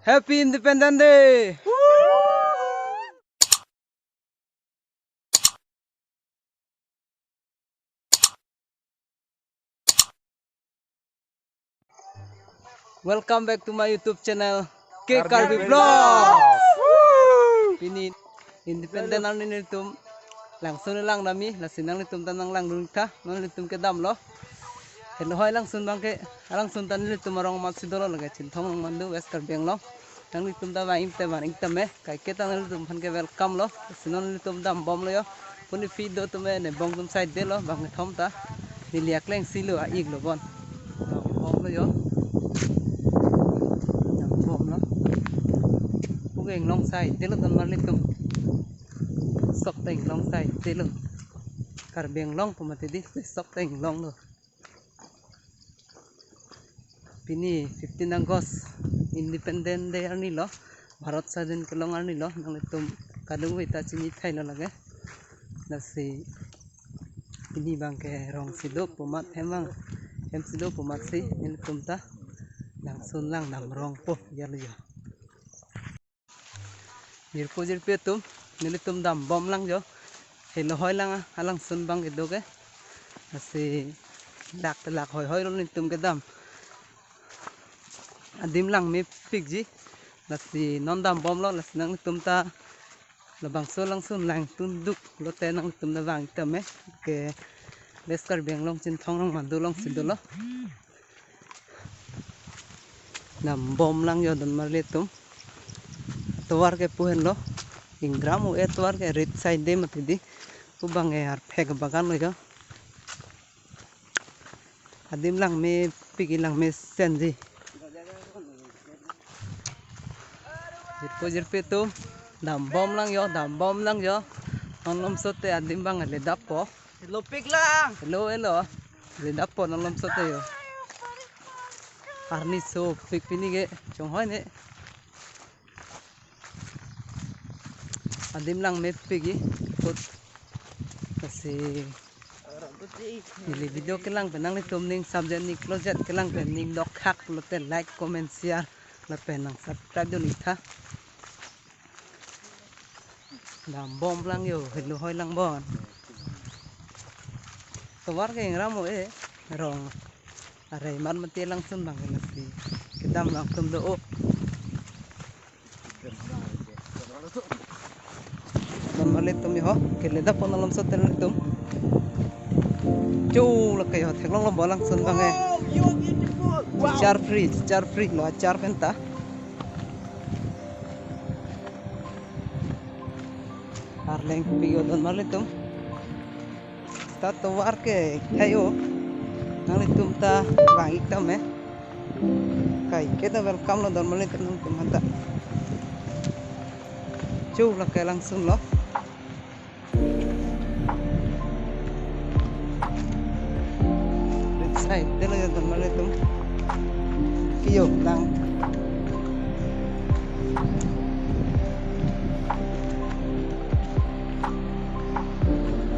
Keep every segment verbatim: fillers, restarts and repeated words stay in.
Happy Independence Day! Welcome back to my YouTube channel, K Karbi Karbi Vlog. Vlog. Pini Independence arni nelitum langsun lang nami, lasi nanglitum ta nanglangdun tha, nanglitum kedamlo. Helo hoi langsun abangke, langsun ta nelitum arong amatsi dolo lake Chinthong Rongmandu, West Karbi Anglong. Nanglitum ta vang-ik te vang-ik tame, kaike ta nanglitum aphan ke welcome lo. Lasi nanglitum dambomlo yo. Puni video atum e, ne bong atum side delo, bang kethom ta. Neli akleng si lo, a-ik lo bon. Dambomlo yo. Dambomlo. Puke inglong side delo don marlitum. Sok ta inglong side delo. Karbi Anglong pu mati di, sok ta inglong lo. Pini fifteen August, Independence Day arni lo, Bharat Sadhin kelong arni lo, nanglitum kadokave ta chini thailo lake. Lasi pini abangke rong si do pu mat, hem abang, hem si do pu matsi nelitum ta langsun lang dam rongpo ya lo yo. Jirpo jirpi atum, nelitum dambom lang jo. Helo hoi lang a, alangsun abang kedo ke. Lasi lak lak hoi hoi lo nelitum kedam. Adim langmepikji. Lasi non dambomlo, lasi nanglitum ta labangso langsun langtunduk lote nanglitum ta vang-ik tame. Ke West Karbi Anglong Chinthong Rongmandu alongsi dolo. Dambom lang yo don marlitum. Tovar ke pu henlo. Ingram o-e tovar ke rit side de mati di. Pu abang e arphek bagan lo yo. Adim langmepik, langmesenji. Jirpo jirpi atum. Dambom lang yo, dambom lang yo. Non malomso te adim abang le dappo. Helo pik lang. Helo, helo. Le dappo non malomso te yo. Arni sopik pini ke chonghoi ne. Adim langmepikji put. Lasi neli video kelang pen nanglitum ning subject ni closet kelang pen ning dokhak lote like, comment, share lapen nang subscribe dun-ik tha. Dambom lang yo, helo hoi lang bon. Tovar ke ingram o-e, rong. Are mar mati langsun abang lasi. Kedam langsun do o. Don marlitum yo, kele dappo non malomso te nelitum. Chu lake yo, theklonglo bo langsun abang e. Wow, beautiful. Wow. Char free, char free lo, char penta. Arleng pik yo don marlitum. Ta tovar ke ayo. Nanglitum ta vang-ik tame. Kaike ta welcome lo don marlitum nanglitum aphanta. Chu lake langsun lo. Rit side delo yo don marlitum. Kiyo lang.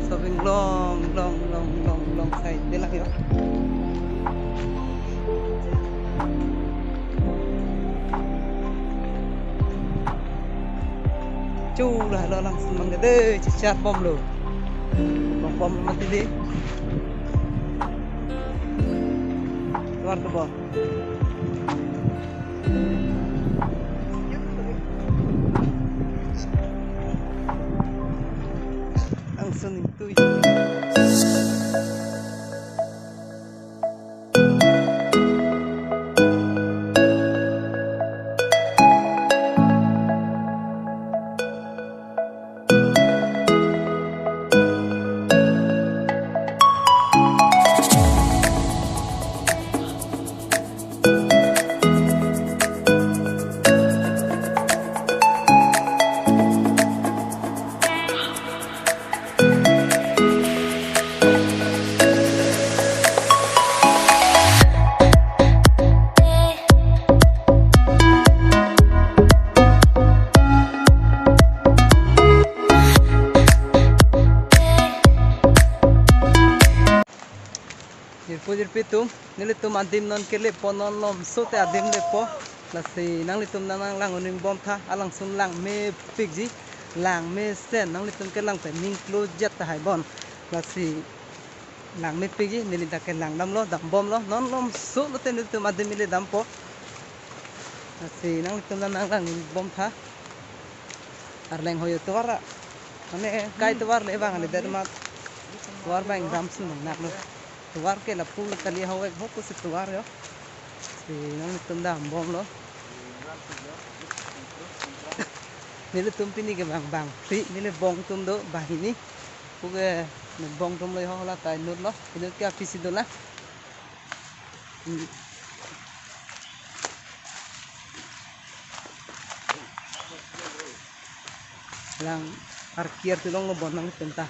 Sopik long long long long long side de lang yo. Chu la lo langsun abang de, chichar bomlo. Bom bom mati di. Tovar ke bo. Langsun ingtui. Jirpo jirpi atum, nelitum adim non kelepo, non malomso te adim lepo. Lasi nanglitum nang nang lang un-ing bom tha, alangsun langmepikji, langmesen, nanglitum ke lang pen ning klojat tahai bon. Lasi langmepikji, neli ta ke langdamlo, dambomlo, non lomso lote nelitum adim ili dampo. Lasi nanglitum nang nang lang un-ing bom tha. Arleng hoyo tovar a. Mane kai tovar le bang le dermat. Tovar bang damsun nang naklo. Tovar ke lapu kali hawek ho ko si tovar yo. Si nanglitum dambomlo. Nelitum pini ke bang bang. Si neli bong atum do banghini. Puke bong atum lo ho la kai nut lo. Inut ke aphi si dolang. Hmm. Lang arkir tulong lo bon nang penta.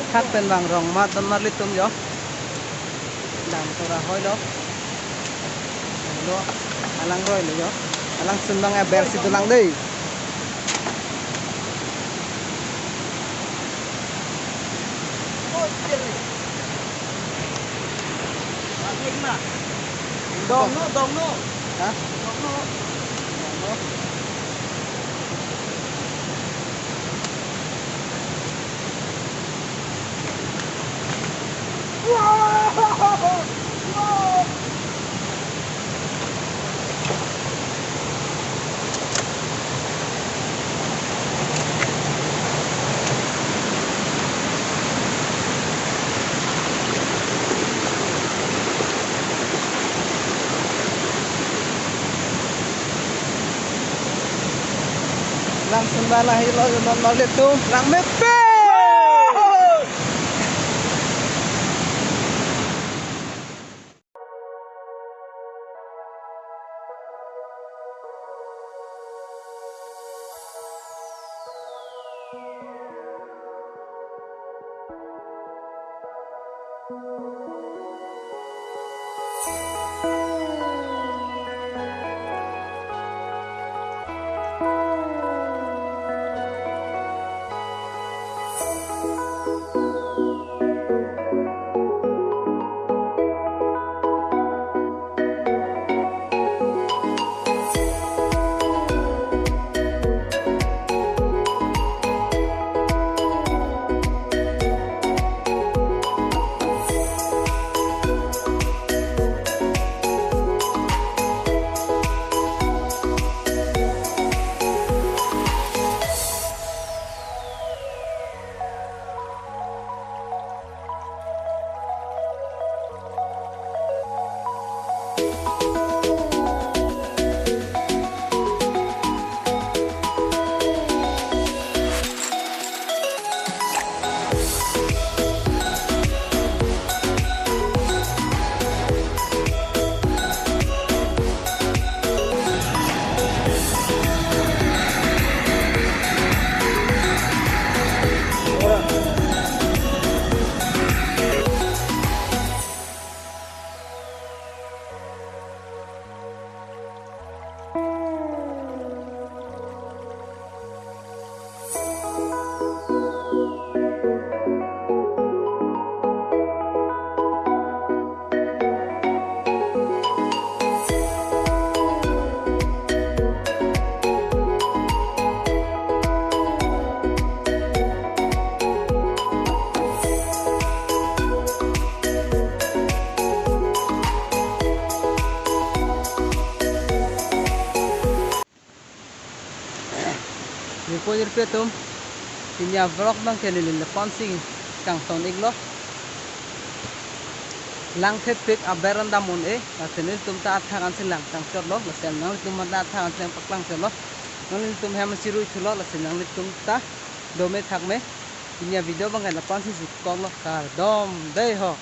Thak pen bang rong mat don marli tum yo. Lang tora hoi lo. Lo, alang roi lo yo. Alangsun bang aber si dolang dei. Dong no, dong no. Ha? Dong no. Dong no. Langsun bala hilo yo non marli tum langmepe. Jirpo jirpi atum, pini a-vlog abang ke neli lapu-ansi kangton iklo. Lang thepik aber an dam un-e, lasi nelitum ta athak ansi lang tangchotlo, lasi nanglitum ta athak ansi lang paklang chotlo. Nanglitum hem chirui thulo, lasi nanglitum ta dome thakme. Pini a-video abang ke lapu-ansi jutkoklo, kardom dei ho.